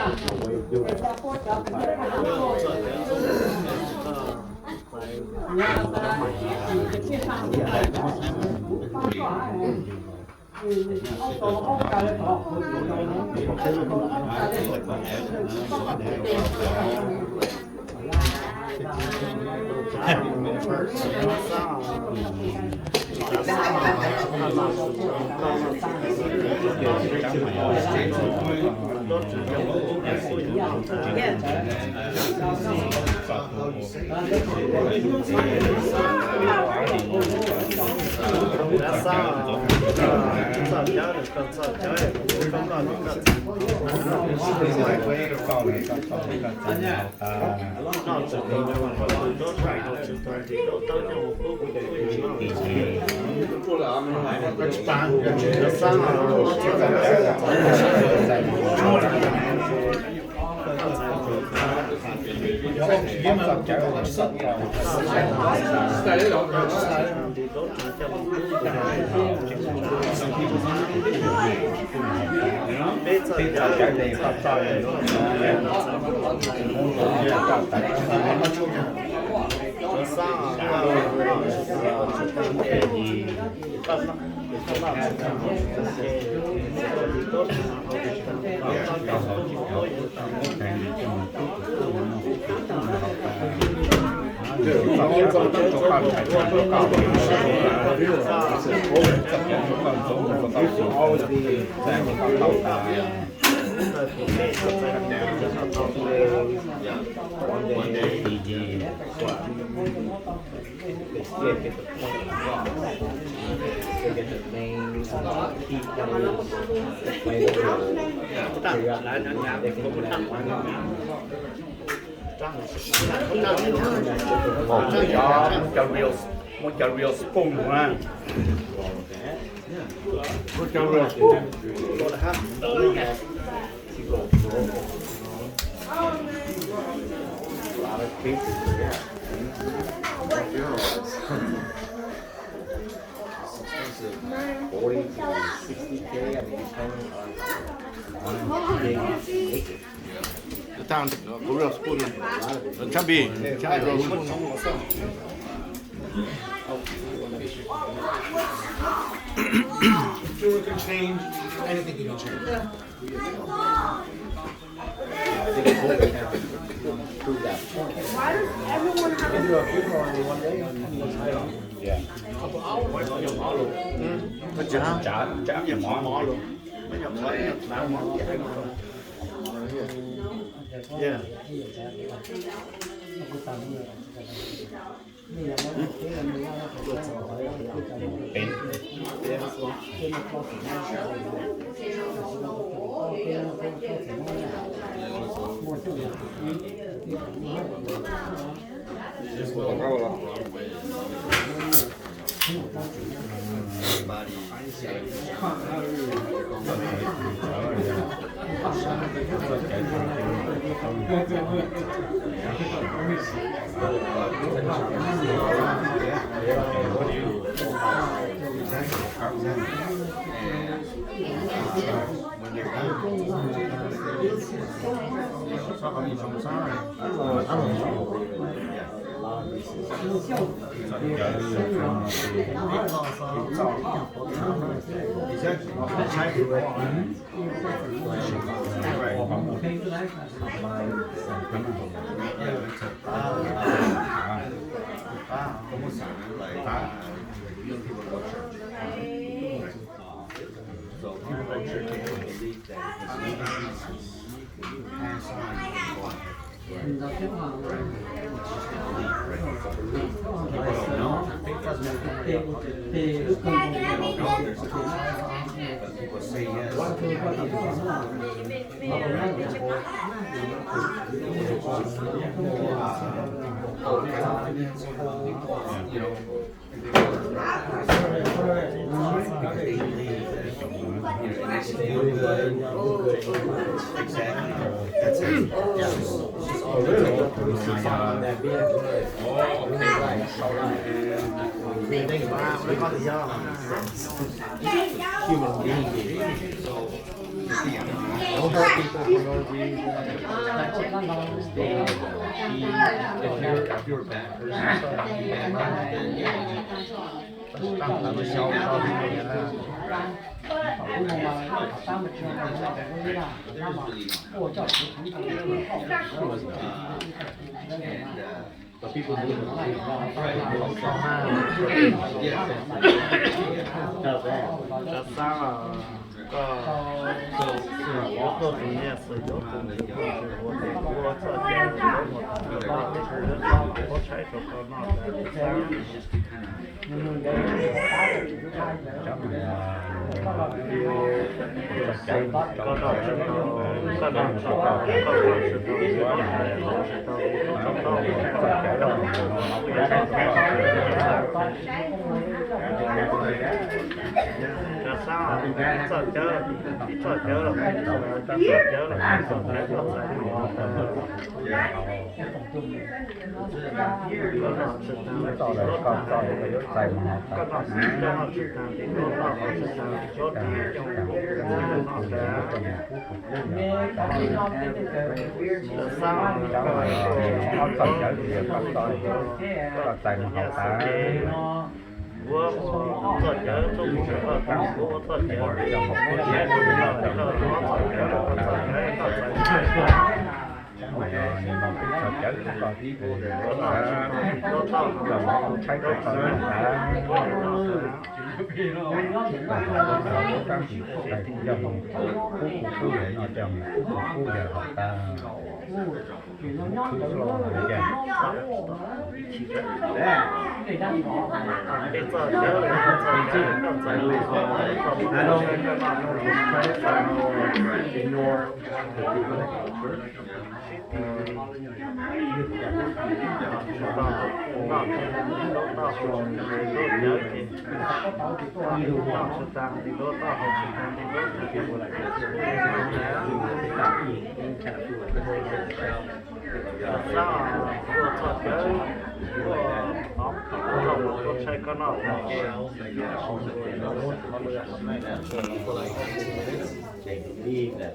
Muaj cov real, muaj cov real spoon na. Muaj cov real spoon. It's expensive. Forty to sixty K, I mean, depending on, on how big you make it. Tam sim no kuv rau school no, Chubby, Chubby rau school no. If you were to change anything, you can change. Why does everyone have to do a funeral in one day? Yeah. Don't hurt people for no reason. If you're, if you're a bad person, you bad guy, then yeah, you Cov xab, koj yuav tuaj tus nyiaj xwm yuav tus nyiaj tus ua txoj cai ua mus tas, koj tsis txhob ua tshaib rau koj noj tas. Koj noj tsis tau, koj noj tsis tau, koj noj tsis tau, koj noj tsis tau, koj txhob ua txoj cai. Cov xab, ib txoj cawv, ib txoj cawv los, ib txoj cawv los, ib txoj cawv los. Koj noj tsis tau, koj txhob ua txoj cai, koj noj tsis tau, koj noj tsis tau, koj noj tsis tau, koj noj tsis tau. Cov xab, koj ua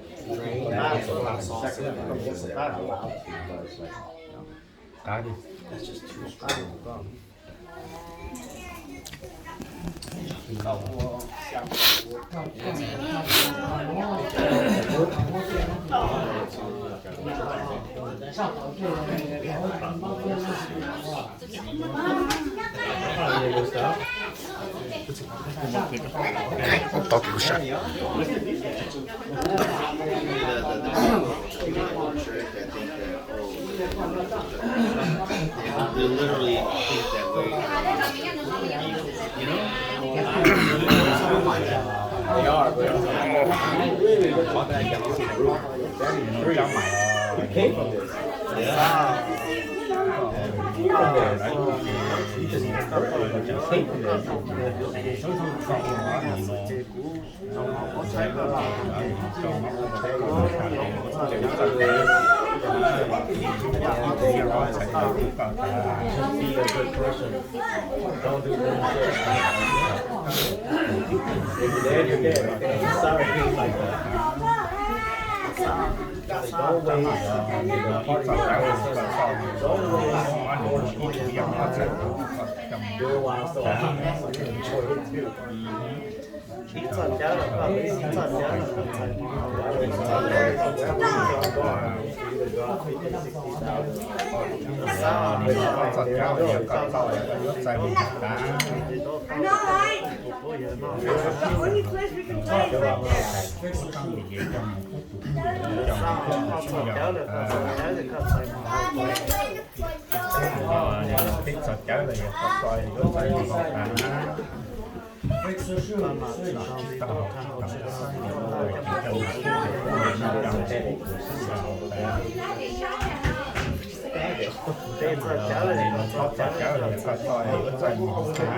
txoj cawv, koj txhob ua txoj cai. Ua txoj cawv tuaj mus rau koj, ua txoj cawv, ua txoj cawv, ua txoj cawv, ua txoj cawv, koj txais tau. Koj noj tsis tau, koj txhob ua tshaib rau koj noj tas. Koj noj tsis tau, koj txhob ua tshaib rau koj noj tas. They literally think that we, you know? They are, but Ib txoj cawv los koj, ib txoj cawv los koj txais mus. Txoj cawv los yog koj txoj, koj yuav txais mus tas. Txoj cawv los koj txais mus, txoj cawv los koj txais mus. Peb txoj cawv los yog koj txoj, yuav txais mus tas na.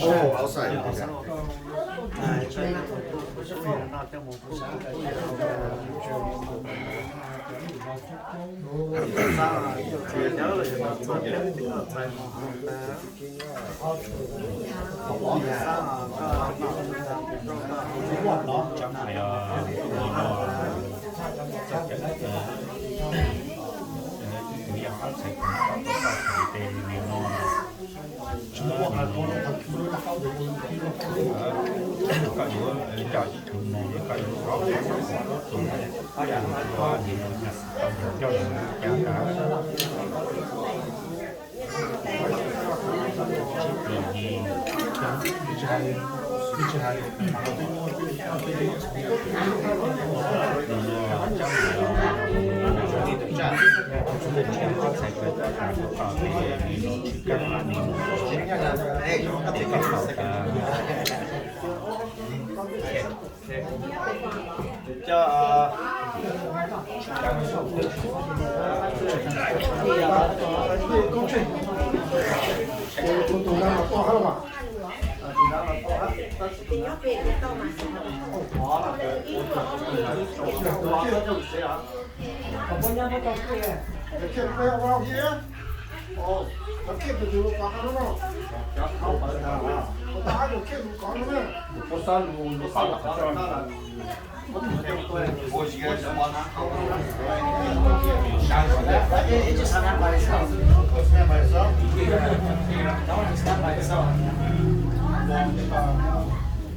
Oh, outside. Okay.